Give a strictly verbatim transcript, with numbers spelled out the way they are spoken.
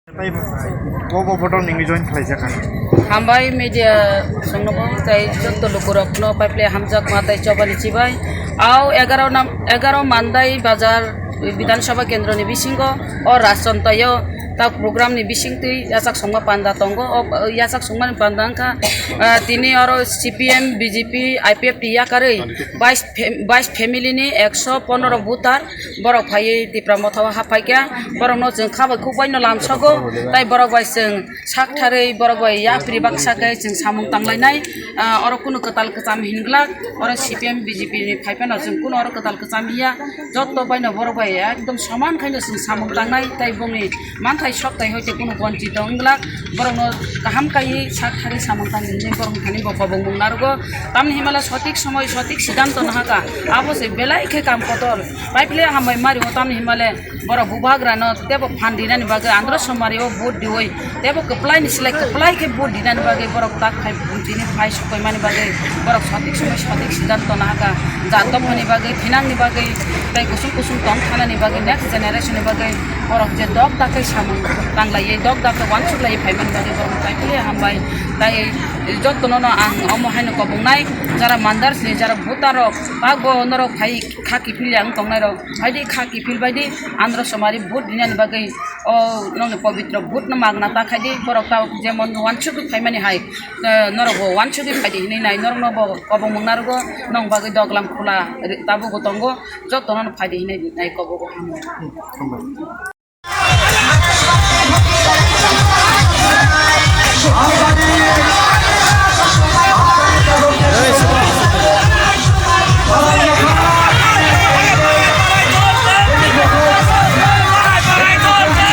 Tei bo bo bodol nini join khlai jaka. Hambai media songnobo tei jotto lukurokno paiple hamjakma tei chobani chibai. Au egaro nam, egaro Mandai Bazar Bidhan Sabha Kendroni bisingo o rajchontaio ta program ni bisingtwi yachak songma panda tongo. O yachak songmani panda wngkha, ah, tini oro C P M, B J P, I P F T yakarwi bais fam-, bais family ni ekso pondro voter borok phaiwi Tipra Motha o haphaikha. Borokno chwng kha bai khuk bai no lamsogo, tai borok bai chwng sak tharwi borok bai yapri baksa khe chwng samung tanglainai. Ah, oro kunu kwtal kwcham hinglak, oro C P M B J P ni phai phano chwng kunu oro kwtal kwcham hiya, jotto bai no borok bai ekdom soman khaino chwng samung tangnai, tai bongni manthai sok tai hoite kunu bonchito wng glak, borokno kaham kaiwi sak thari samung tangwi hinwi borokni thani bo kobong mung narwgo. Tamni himala sotik somoi sotik siddhanto nahaka, abo se belai khe kam kotor. Paiple hambai mari o tamni himale borok bubagrano tebo phan dinani bagwi andro somari o vote diwi tebo kwplai ni slai kwplai khe vote dinani bagwi borok tak khai tini phai sokoimani bagwi borok sotik somoi sotik siddhanto nahaka. Jat tongmani bagwi, thinangni bagwi, tei kusung kusung tong thanani bagwi, next generation ni bagwi borok je dok dak khe samung tanglaiwi, dok dak khe uansuk laiwi phaimani bagwi borok tai kuli hambai. Tai jottono no ang omo haino kobongnai, jara Mandars ni jara voter rok, tak bo norok phai kha kiphil yang tongnai rok, phaidi kha kiphil baidi andro somari vote dinani bagwi, o nongni pobitro vote no magna ta khaidi, borok ta jemon uansuk phaimani hai. Eh, norok bo uansugwi phaidi hinwi nai, norokno bo kobong mung narwgo, nong bagwi doglam khula ri-, tabukbo tongo, jotono phaidi hinwi nai kobogo hamo.